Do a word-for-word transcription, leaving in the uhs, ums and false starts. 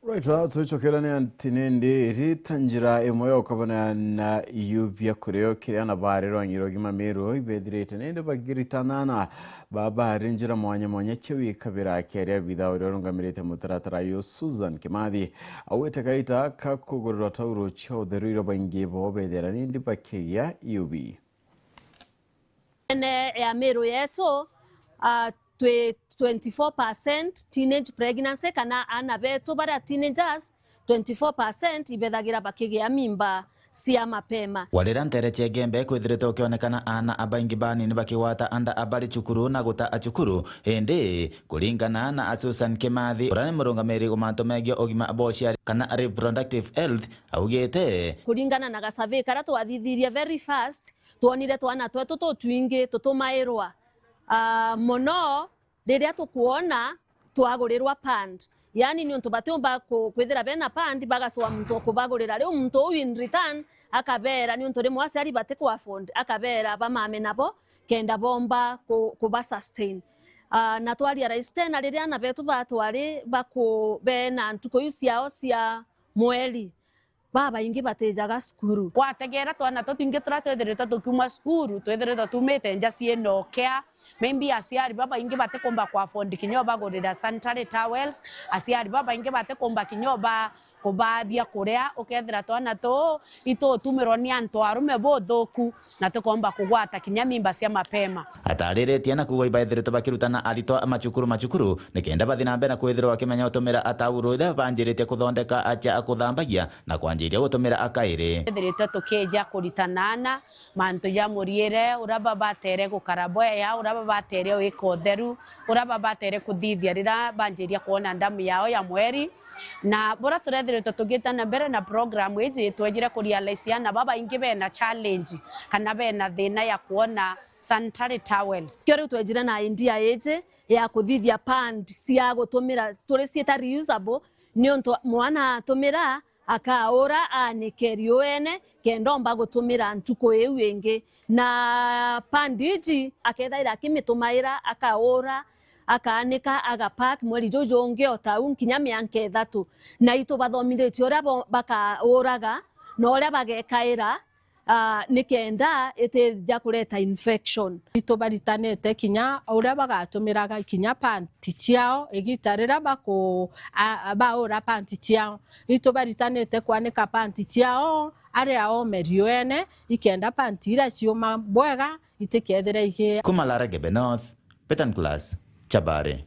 Right, twicokerania ati nindi iri ta njira imwe ya ukabana na iu bia kurio kiria na bari rwangi rwa ugima Meru ibethirite nindi bagiritanana ba bari njira mwanya mwanya cia wikabira akiaria bitha uria urungamirite mutaratara uyu Susan Kimathi augite kaita ka kugurirwa tauro cia utheru iria baingi bo bethira nindi bakigia iubi. Ene ya Meru yetu, ah, twi twenty-four percent teenage pregnancy, kana aana betu baria teenagers, twenty-four percent ibethagira bakigia mimba cia mapema. Warira ntere cia Igembe kwithirite ukionekana aana abaingi banini bakigwata nda abari cukuru na guta a cukuru, indi kuringana na a Susan Kimathi, uria ni murungamiri wa mantu megie ugima bwa uciari kana reproductive health, augite, kuringana na gasurvey karia twathithirie very fast, twonire twana twetu tutwingi tutumairwa, ah, mono riria tukwona twagurirwa pad. Yaani, niuntu batiumba ku-, kwithira bena pad, bagacua muntu wa kubagurira. Riu muntu uu in return akabeera, niuntu rimwe aciari bati ku afford, akabeera bamame nabo kenda bomba ku-, kuba sustain. Ah, na twa realize tena riria aana betu batwari baku-, bena ntuku iu ciao cia mweri, babaingi batijaga cukuru. Wategera twana tutwingi turia twithiritwe tukiuma cukuru, twithiritwe tumite nja ciina ukea. Maybe aciari babaingi batikumba ku afford kinya ubagurira sanitary towels, aciari babaingi batikumba kinya uba-, kubathia kuria, ukethira twana tuu itutumirwa ni antu arume buthuku, na tukomba kugwata kinya mimba cia mapema. Atariritie na kuuga ibaithiritwe bakirutana aritwa macukuru macukuru, nikenda bathi na mbere na kwithirwa bakimenya gutumira atauro iria banjiritie kuthondeka acha kuthambagia na kwanjiria gutumira akairi. Twithiritwe tukija kuritanaana mantu ja muriire, uria babatere gukara bwega, uria babatere gwika utheru, uria babatere kuthithia riria banjiria kwona ndamu yao ya mweri. Na buria turethiritwe tugita na mbere na program iji, twejire kurealize aana babaingi bena challenge kana bena thina ya kwona sanitary towels. Kio riu twejire na idea iji ya kuthithia pad cia gutumira, turiciita reusable, niuntu mwana atumira, akaura, aanike riuene, kenda omba gutumira ntuku iu ingi. Na pad iji akethaira akimitumaira, akaura, akaanika, agapack mweri juu jungi o tau, nkinya mianka ithatu. Na itubathomithitie uria bo-, bakauraga na uria bagekaira, ah, nikenda itija kureta infection. Itubaritanite kinya uria bagatumiraga kinya pad ciao igita riria baku-, a, a, baura pad ciao. Itubaritanite kwanika pad ciao aria ome riuene, ikenda pad iria ciuma bwega itikethire igi. Kuma Laregebe North, Peter Nicholas, Chabari.